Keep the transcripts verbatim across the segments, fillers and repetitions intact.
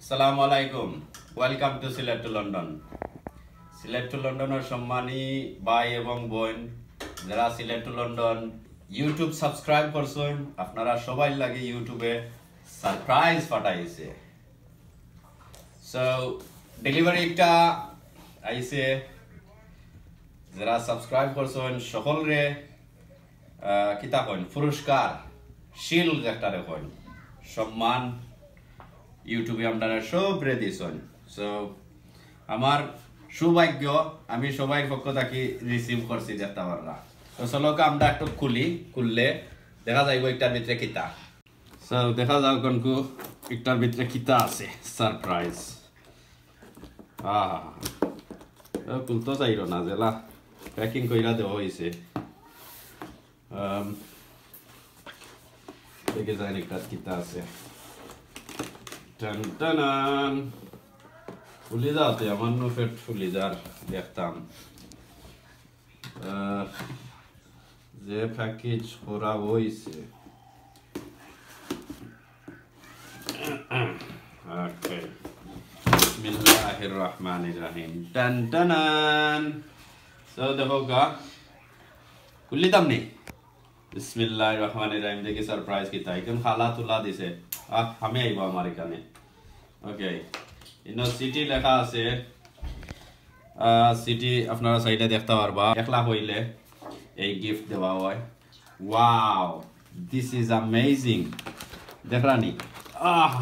আসসালামু আলাইকুম। Welcome to Sylhet to London. Sylhet to লন্ডনর সম্মানী ভাই এবং বোন, যারা Sylhet to London YouTube subscribe করছইন, আপনারা সবাই লাগে YouTube-এ সারপ্রাইজ পাঠাইছে। সো, ডেলিভারি একটা আইছে, যারা সাবস্ক্রাইব করছইন সকলরে, আহ, কিতা কইন, পুরস্কার, শিল্ড একটারে কইন, সম্মান YouTube-এ আমরারে সবরে দিছইন। সো, আমার সৌভাগ্য, আমি সবাইর পক্ষ থাকি রিসিভ করছি দেখতা পাররা। তো চলো আমরা একটু খুলি, খুললে দেখা যাইব একটার ভিতরে কিতা। সো দেখা যাও কোনকু একটার ভিতরে কিতা আছে, সারপ্রাইজ। আহা, ও খুলতো চাইরো না, যেলা প্যাকিং কইরা দেওয়া হইছে। আম, দেখি যাই একটা কিতা আছে। টান টানান। ফুলি যাওতে আমার নু পেট ফুলি যার দেখতাম। আহ, যে প্যাকেজ করা হইছে। ওকে। বিসমিল্লাহির রহমানির রহিম। টান টানান। সো দেখো গা। খুললিতাম নি? বিসমিল্লাহির রহমানির রহিম। দেখি সারপ্রাইজ কিতা। এখন খালা তুলা দিছে। আহ, আমি আইব আমার এখানে। ওকে। ইনো সিটি লেখা আছে। আহ, সিটি আপনারা সাইডে দেখতা পারবা। একলা হইলে এই গিফট দেওয়া হয়। Wow, this is amazing. দেখরানি? আহ,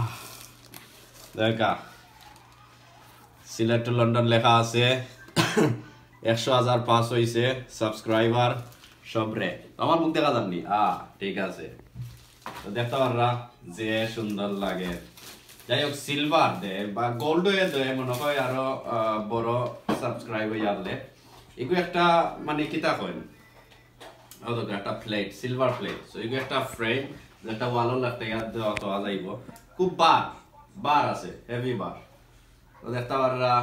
দেখা। সিলেট টু লন্ডন লেখা আছে। একশো হাজার পাস হইছে, সাবস্ক্রাইবার সবরে। আমার মুখ দেখা যাননি? আহ, ঠিক আছে। তো দেখতা পাররা যে সুন্দর লাগে। যাই হোক, সিলভার দে বা গোল্ড হয়ে দে, মনে হয় আরো, আহ, বড় সাবস্ক্রাইব হয়ে যাবে। এগু একটা মানে কিতা কইন? ও তো একটা প্লেট, সিলভার প্লেট। সো এগু একটা ফ্রেম, যেটা ওয়ালও লাগতে গিয়া দেওয়া তো যাইব। খুব বার, বার আছে, হেভি বার। তো দেখতা পাররা,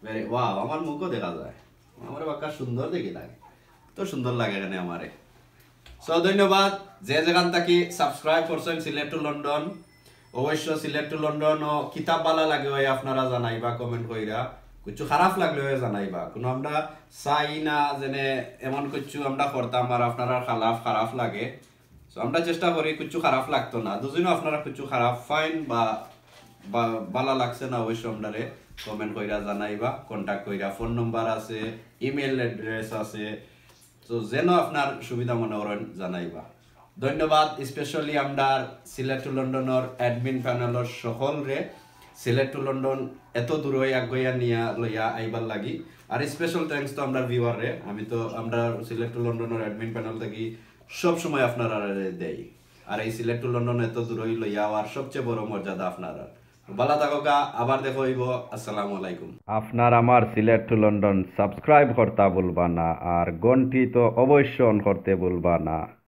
ভেরি, ওয়াও, আমার মুখও দেখা যায়। আমারে বাক্কা সুন্দর দেখি লাগে। তো সুন্দর লাগে এখানে আমারে। সো ধন্যবাদ, যে যেখান থাকি সাবস্ক্রাইব করছেন সিলেট টু লন্ডন। অবশ্য সিলেট টু লন্ডন ও কিতা বালা লাগে হয় আপনারা জানাইবা কমেন্ট কইরা। কিছু খারাপ লাগলে হয় জানাইবা। কোনো আমরা চাই না যেন এমন কিছু আমরা করতাম আর আপনারা খালাফ খারাপ লাগে। সো আমরা চেষ্টা করি কিছু খারাপ লাগতো না। দুজনও আপনারা কিছু খারাপ ফাইন বা, বা বালা লাগছে না, অবশ্য আমরারে কমেন্ট কইরা জানাইবা, কন্টাক্ট কইরা, ফোন নম্বর আছে, ইমেইল অ্যাড্রেস আছে। তো যেন আপনার সুবিধা মনে করেন জানাইবা। ধন্যবাদ স্পেশালি আমরার সিলেট টু লন্ডনর অ্যাডমিন প্যানেলর সকলরে, সিলেট টু লন্ডন এত দূরই আগুইয়া নিয়া লইয়া আইবার লাগি। আর স্পেশাল থ্যাঙ্কস তো আমরার ভিউয়াররে। আমি তো আমরার সিলেট টু লন্ডনর অ্যাডমিন প্যানেল থাকি সব সময় আপনারা দেই। আর এই সিলেট টু লন্ডন এত দূরই লইয়া আওয়ার সবচেয়ে বড় মর্যাদা আপনারা। বালা থাকোকা, আবার দেখা হইব। আসসালামু আলাইকুম। আপনার আমার সিলেট টু লন্ডন সাবস্ক্রাইব করতা ভুলবা না, আর ঘন্টি তো অবশ্য অন করতে ভুলবা না।